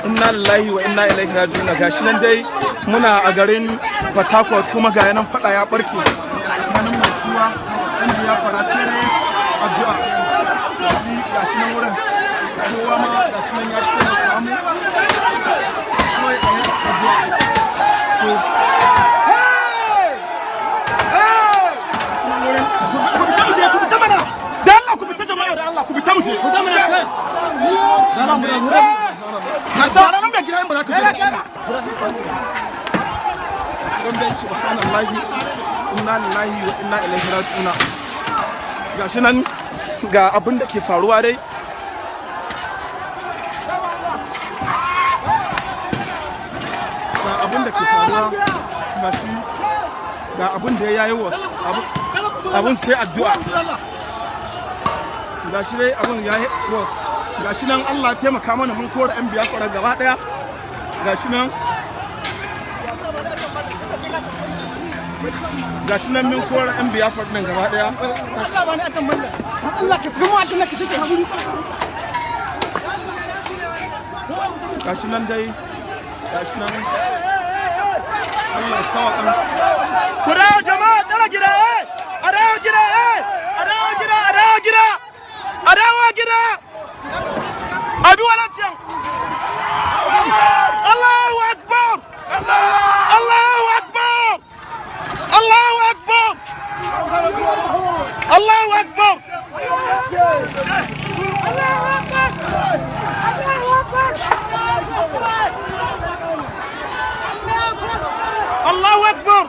Inna lillahi wa inna ilaihi raji'un. Gashi nan dai muna a garin Port Harcourt, kuma ga yanan fada ya barke tsakanin makuwa ɗan Biafra. Sai dai addu'a. Gashi nan wurin kowa ma gashi nan ya taimaka mu. Kawai a yi addu'a. To, gashi nan wurin, ku fita mu je, ku fita mana da Allah, ku fita jama'a, da Allah ku fita mu je, ku fita mana. Ka tsara nan mai gida in ba za ka je ba. Don dai subhanallahi, inna lillahi wa inna ilaihi raji'un. Gashi nan ga abin da ke faruwa dai. Ga abin da ke faruwa, gashi ga abin da ya yi wasu abin sai addu'a. Gashi dai abin ya yi wasu. Gashi nan Allah ya taimaka mana, mun kora 'yan Biafra gaba daya. Gashi nan, gashi nan mun kora 'yan Biafra din gaba daya. Allah ba ni akan mallan. Allah ka tsira mu, Allah ka take hakuri. Gashi nan dai, gashi nan, Allah ya sawa. Ku dawo jama'a, tsara gida, eh, a dawo gida, eh, a dawo gida, a dawo gida, a dawo gida, a bi wadancan. Allahu akbar, Allahu akbar, Allahu akbar, Allahu akbar, Allahu akbar. Allahu akbar. Allahu akbar.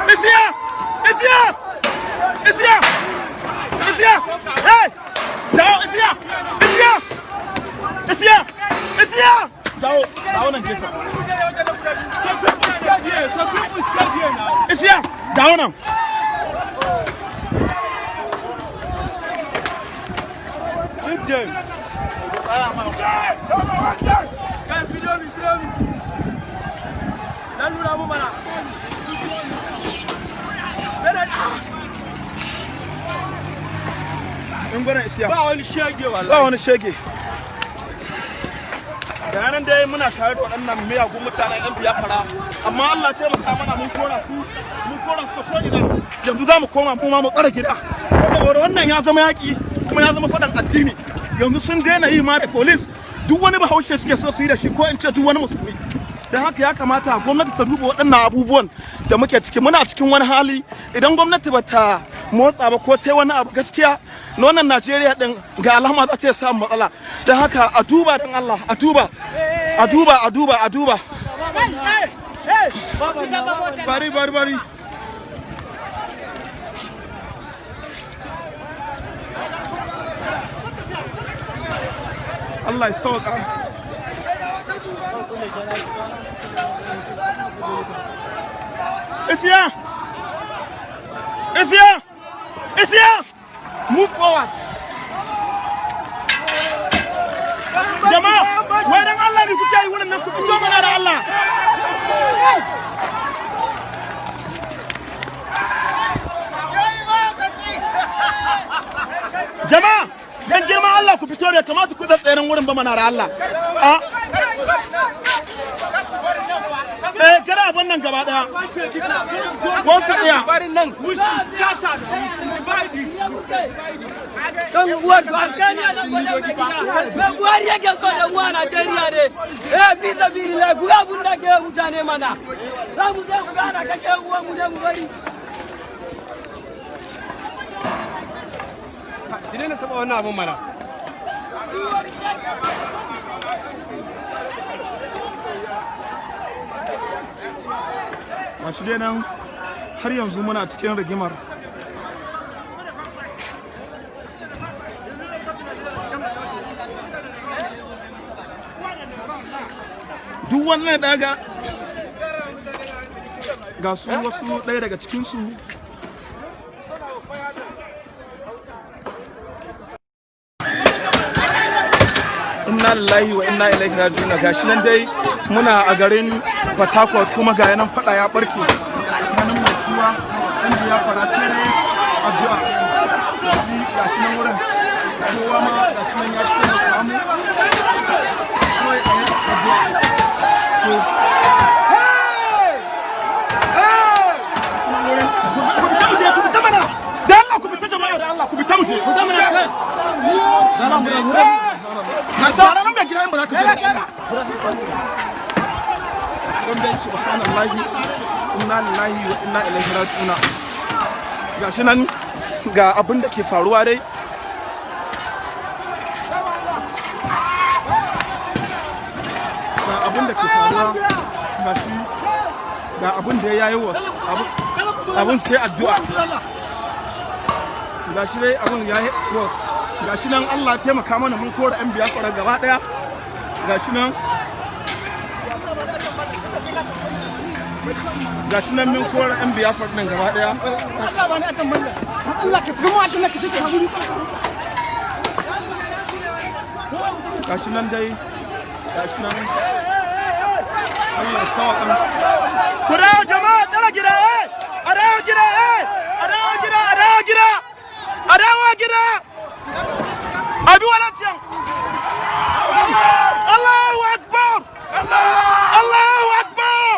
Isiya! Isiya! Isiya! Isiya! Hey! Dawo, Isiya! Isiya! Isiya! Isiya! Dawo, dawo nan gefen. Some people scared here. Some people scared here now. Isiya! Dawo nan. Leave them. Guy, video me, video me. Dan nuna mu mana. Ah. In gwanan Isiya. Ba wani shege wallahi. Ba wani shege. Da nan dai muna tare da waɗannan miyagun mutanen 'yan Biafra, amma Allah taimaka mana, mun kora su, mun kora su ko ina. Yanzu za mu koma mu ma mu tsara gida, saboda wannan ya zama yaƙi kuma ya zama faɗan addini. Yanzu sun daina yi ma da police, duk wani Bahaushe suke so su yi da shi, ko in ce duk wani musulmi. Don haka ya kamata gwamnati ta duba waɗannan abubuwan da muke ciki. Muna cikin wani hali. Idan gwamnati ba ta motsa ba ko ta yi wani abu, gaskiya na wannan Najeriya din ga alama za ta iya samun matsala. Don haka a duba, don Allah a duba, a duba, a duba, a duba. Bari, bari, bari. Allah ya sauka. Isiya! Isiya! Isiya! Move forward. Jama'a, wai dan Allah ne kuke yi wurin nan? Ku fito mana da Allah. Jama'a, dan girman Allah ku fito, bai kamata ku tseren wurin ba mana da Allah. A eh, kada abun nan gaba daya. Ko su tsaya. Dan uwar su Afghania nan gwada mai gida. Mai Buhari yake so da mu a Najeriya ne. Eh, fi sabilillah, ku abun da ke mutane mana. Za mu je mu gana kashe uwan mu ne mu bari. Ki daina taɓa wannan abun mana. Gashi dai nan har yanzu muna cikin rigimar. Duk wannan daga ga su wasu ɗaya daga cikinsu. Inna lillahi wa inna ilaihi raji'un. Gashi nan dai muna a garin Port Harcourt, kuma ga nan fada ya barke tsakanin mai kuwa ɗan Biafra. Sai dai addu'a. Gashi nan wurin kowa ma gashi nan ya taimaka mu. Kawai a yi addu'a. To, gashi nan wurin, ku fita mu je, ku fita mana da Allah, ku fita jama'a, da Allah ku fita mu je, ku fita mana. Ka nan mai gida in ba za ka je. Don dai subhanallahi, inna lillahi wa inna ilaihi raji'un. Gashi nan ga abin da ke faruwa dai. Ga abin da ke faruwa, gashi ga abin da ya yi wasu abin sai addu'a. Gashi dai abin ya yi wasu. Gashi nan Allah ya taimaka mana, mun kora 'yan Biafra gaba daya. Gashi nan, gashi nan mun kora 'yan Biafra din gaba daya. Allah ba ni akan mallan. Allah ka tsira mu aljanna, ka take hakuri. Gashi nan dai, gashi nan, Allah ya sawa. Ku dawo jama'a, tsara gida, eh, a dawo gida, eh, a dawo gida, a dawo gida, a dawo gida, a bi wadancan. Allahu akbar, Allahu akbar,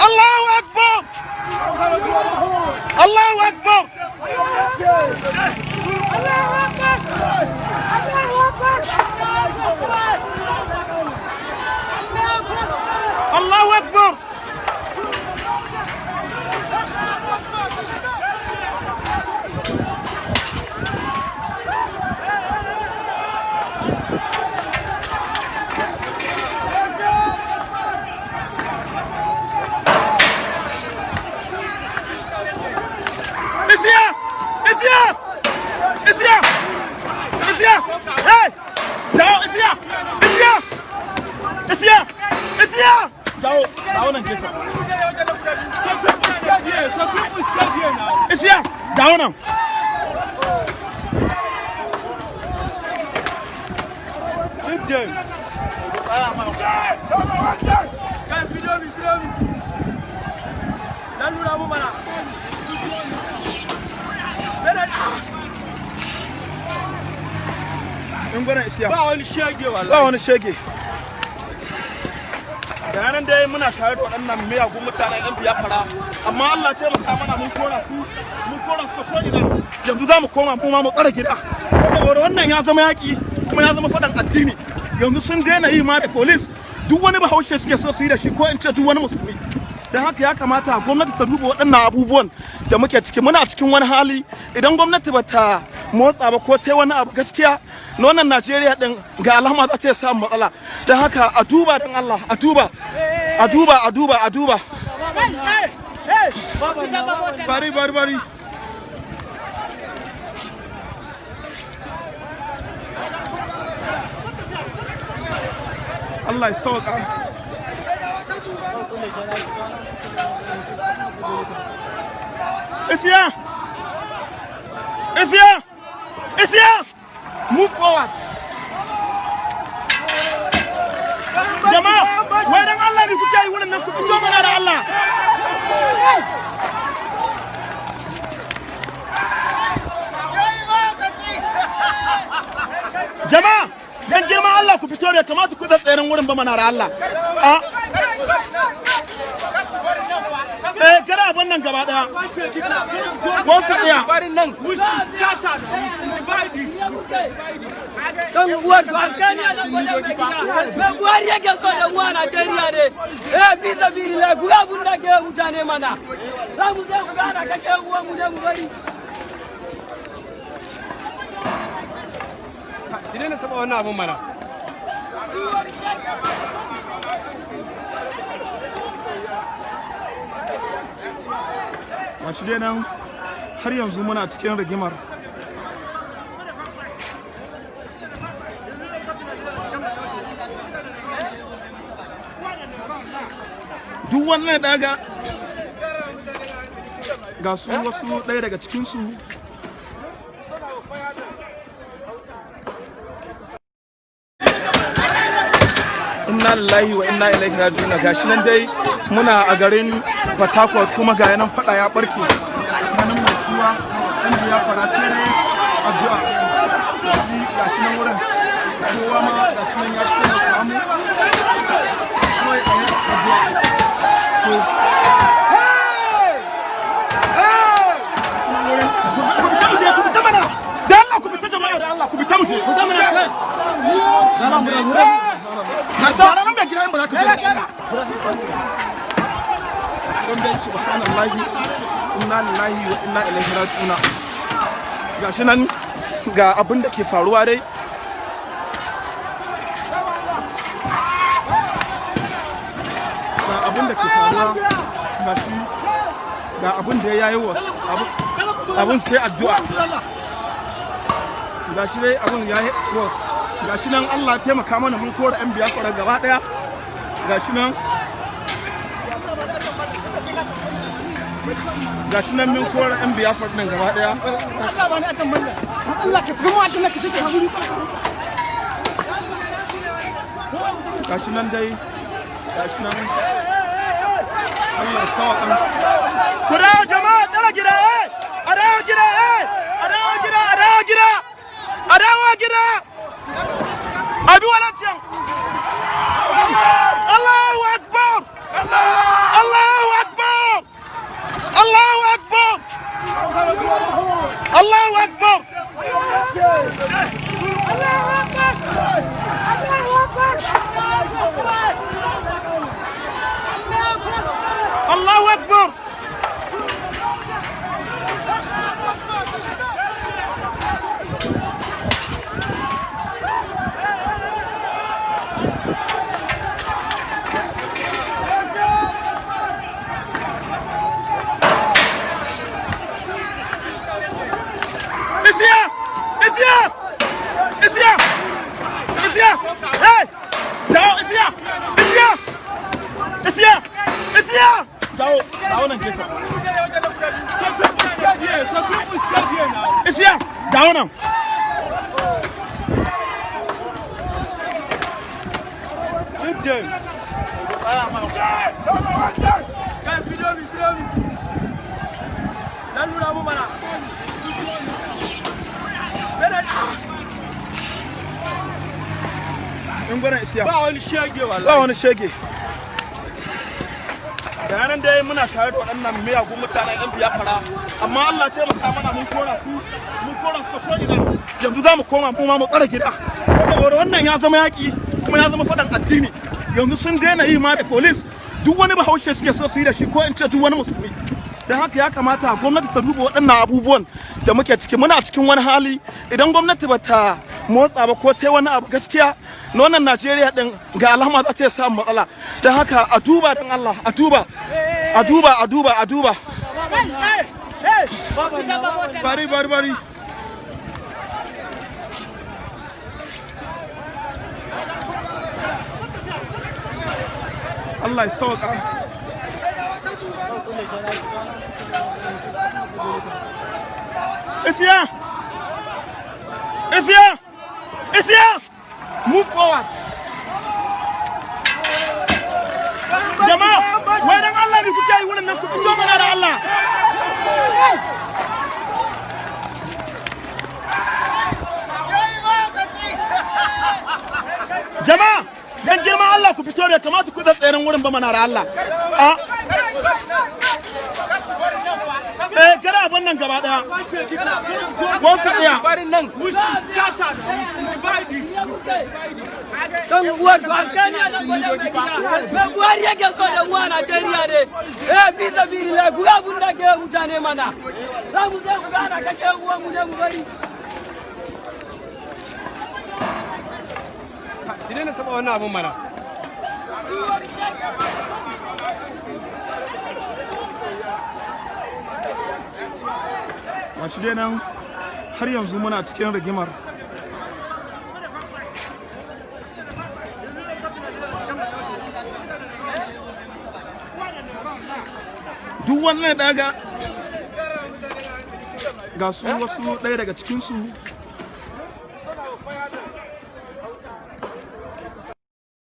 Allahu akbar, Allahu akbar, Allahu akbar, Allahu akbar, Allahu akbar. Isiya! Isiya! Isiya! Isiya! Hey! Dawo, Isiya! Isiya! Isiya! Isiya! Dawo, dawo nan gefen. Some people stay here. Some people stay here now. Isiya! Dawo nan. Leave them. Kai, video me, video me. Dan nuna mu mana. Ah. In gwana Isiya. Ba wani shege wallahi. Ba wani shege. Da yanan dai muna tare da waɗannan miyagun mutanen 'yan Biafra, amma Allah ya taimaka mana, mun kora su, mun kora su ko ina. Yanzu za mu koma mu ma mu tsara gida, saboda wannan ya zama yaƙi kuma ya zama faɗan addini. Yanzu sun daina yi ma da police, duk wani Bahaushe suke so su yi da shi, ko in ce duk wani musulmi. Don haka ya kamata gwamnati ta duba waɗannan abubuwan da muke ciki. Muna cikin wani hali. Idan gwamnati ba ta motsa ba ko ta yi wani abu, gaskiya na wannan Najeriya din ga alama za ta iya samun matsala. Don haka a duba, don Allah a duba, a duba, a duba, a duba. Bari, bari, bari. Allah ya sauka. Isiya! Isiya! Isiya! Move forward. Jama'a, wai dan Allah ne kuke yi wurin nan? Ku fito mana da Allah. Jama'a, dan girman Allah ku fito, bai kamata ku tsatsayen wurin ba mana da Allah. A eh, kada abin nan gaba daya. Ko su tsaya. Dan uwar su askani a nan wajen mai gida. Mai Buhari yake so da mu a Najeriya ne? Eh, fi sabilillah, ku ga abun da ke mutane mana. Za mu je ku ga ana kashe uwan mu ne mu bari. Ki daina taba wannan abun mana. Wace dai nan har yanzu muna cikin rigimar. Duk wannan daga ga su wasu ɗaya daga cikinsu. Inna lillahi wa inna ilaihi raji'un. Gashi nan dai muna a garin Port Harcourt, kuma ga yanan fada ya barke tsakanin makiwa ɗan Biyafara. Sai dai addu'a. Gashi nan wurin kowa ma gashi nan ya taimaka mu. Kawai a yi addu'a. To, ku fita mu je, ku fita mana da Allah, ku fita jama'a, da Allah ku fita mu je, ku fita mana. Ga nan mai gida, in ba za ka je da don dai. Subhanallahi, inna lillahi wa inna ilaihi raji'un. Gashi nan ga abin da ke faruwa dai. Ga abin da ke faruwa, gashi ga abin da ya yi wasu abin sai addu'a. Gashi dai abin ya yi wasu. Gashi nan Allah taimaka mana, mun kora 'yan Biyafara gaba daya. Gashi nan, gashi nan mun kora 'yan Biyafara nan gaba daya. Allah ba ni akan mallan. Allah ka tsira mu aljanna, ka take hakuri. Gashi nan dai, gashi nan, Allah ya sawa. Ku dawo jama'a, tsara gida, eh, a dawo gida, eh, a dawo gida, a dawo gida, a dawo gida, a bi wadancan. Allahu akbar, Allahu akbar, Allahu akbar, Allahu akbar, Allahu Akbar! Allahu Akbar! Allahu akbar. Isiya! Isiya! Isiya! Isiya! Hey! Dawo, Isiya! Isiya! Isiya! Isiya! Dawo, dawo nan gefen. Some people stay here. Some people stay here now. Isiya! Dawo nan. Leave them. Kai, video me, video me. Dan nuna mu mana. Bene- In gwana Isiya. Ba wani shege wallahi. Ba wani shege. Da yanan dai muna tare da waɗannan miyagun mutanen 'yan Biyafara, amma Allah taimaka mana, mun kora su, mun kora su ko ina. Yanzu za mu koma mu ma mu tsara gida, saboda wannan ya zama yaƙi, kuma ya zama faɗan addini. Yanzu sun daina yi ma da police, duk wani Bahaushe suke so su yi da shi, ko in ce duk wani musulmi. Don haka ya kamata gwamnati ta duba waɗannan abubuwan da muke ciki. Muna cikin wani hali. Idan gwamnati ba ta motsa ba ko ta yi wani abu, gaskiya na wannan Najeriya din ga alama za ta iya samun matsala. Don haka a duba, don Allah a duba, a duba, a duba, a duba. Bari, bari, bari. Allah ya sauka. Isiya! Isiya! Isiya! Move forward! Jama'a, wai dan Allah ne kuke yi wurin nan? Ku fito mana da Allah. Jama'a, dan girman Allah ku fito, bai kamata ku tseren wurin ba mana da Allah. A eh, kada abin nan gaba daya. Ko su tsaya. Barin nan. We should scatter now. We should divide it. Dan uwar su askani nan gwajen mai gida. Mai Buhari yake so da mu a Najeriya ne? Eh, fi sabilillah, ku ga abun da ke mutane mana. Za mu je ku gana kashe uwan mu ne mu bari. Ki daina taɓa wannan abun mana. Gashi dai nan har yanzu muna cikin rigimar. Duk wannan daga ga su wasu ɗaya daga cikinsu.